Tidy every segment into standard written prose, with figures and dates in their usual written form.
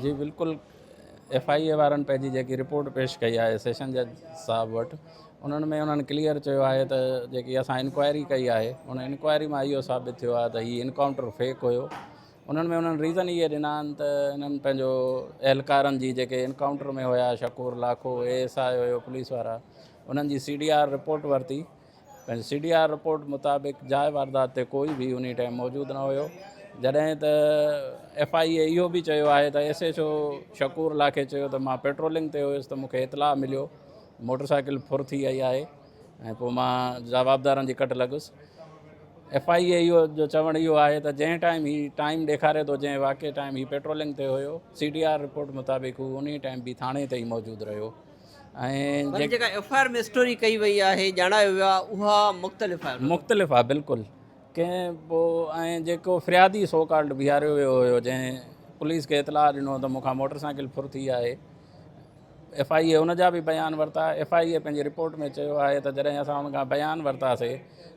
جي بلڪل F I اي وارن پنهنجي جيڪي رپورٽ پيش ڪئي آهي سيشن جج صاحب وٽ انهن ۾ انهن ڪليئر چيو آهي ته جيڪي اسان انڪوائري ڪئي آهي ان انڪوائري مان اهو ثابت ٿيو آهي ته هي انڪائونٽر فيڪ هيو انهن ۾ انهن ريزن اهي ڏنا آهن ته انهن پنهنجو اهلڪارن جي جيڪي انڪائونٽر ۾ هيا شڪور لاکو اي ايس I هيو پوليس وارا انهن جي سي ڊي آر رپورٽ ورتي پنهنجي سي ڊي آر رپورٽ مطابق جاء واردات تي ڪوئي به انهي ٽائيم موجود نه هيو جڏهن ته ايف I اي اهو به چيو آهي ته ايس ايڇ او شڪور لاکي چيو ته مان پيٽرولنگ تي هيس ته مون کي اطلاع مليو موٽر سائيڪل ڦر ٿي آئي آهي ۽ پوء مان جوابدارن جي ڪٽ لڳس ايف I اي اهو جو چوڻ اهو آهي ته جنهن ٽائيم هي ٽائيم ڏيکاري ٿو جنهن واقعي ٽائيم هي پيٽرولنگ تي هيو سي ڊي آر رپورٽ مطابق هو انهي ٽائيم به ٿاڻي تي ئي موجود رهيو ۽ پر جيڪا ايف I R ۾ story ڪئي وئي آهي ڄاڻايو ويو آهي اها مختلف آهي مختلف آهي بلڪل ڪنهن پوء ۽ جيڪو فريادي سو ڪالڊ بيهاريو ويو هيو جنهن پوليس کي اطلاع ڏنو ته مون کان موٽر سائيڪل ڦر ٿي آهي ايف I اي ان جا به بيان ورتا ايف I اي پنهنجي رپورٽ ۾ چيو آهي ته جڏهن اسان ان کان بيان ورتاسي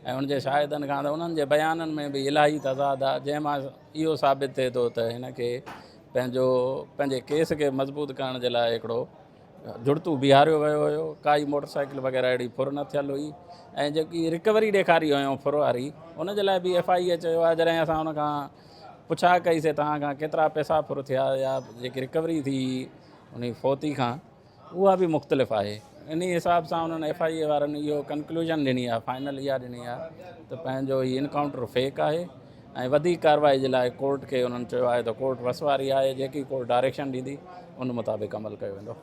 ۽ ان جي شاهدن کان ته انهن جي بيانن ۾ به الاهي تضاد آهي جنهن مان اهو ثابت ٿئي ٿو ته هن کي پنهنجو پنهنجي ڪيس کي مضبوط ڪرڻ جي لاء هڪڙو جڙتو بيهاريو ويو هيو ڪائي موٽر سائيڪل وغيره اهڙي ڦر نه ٿيل هئي ۽ جيڪي رڪوري ڏيکاري هيون ڦر واري ان جي لاء به ايف I اي چيو آهي جڏهن اسان ان کان پڇا ڪئي سي توهان کان ڪيترا پئسا ڦر ٿيا يا جيڪي رڪوري ٿي ان فوتي کان اها به مختلف آهي ان حساب سان انهن ايف I اي وارن اهو ڪنڪلوزن ڏني آهي فائنل اها ڏني آهي ته پنهنجو هي انڪائونٽر فيڪ آهي ۽ وڌيڪ ڪارروائي جي لاء ڪورٽ کي انهن چيو آهي ته ڪورٽ وس واري آهي جيڪي ڪورٽ ڊائريڪشن ڏيندي ان مطابق عمل ڪيو ويندو.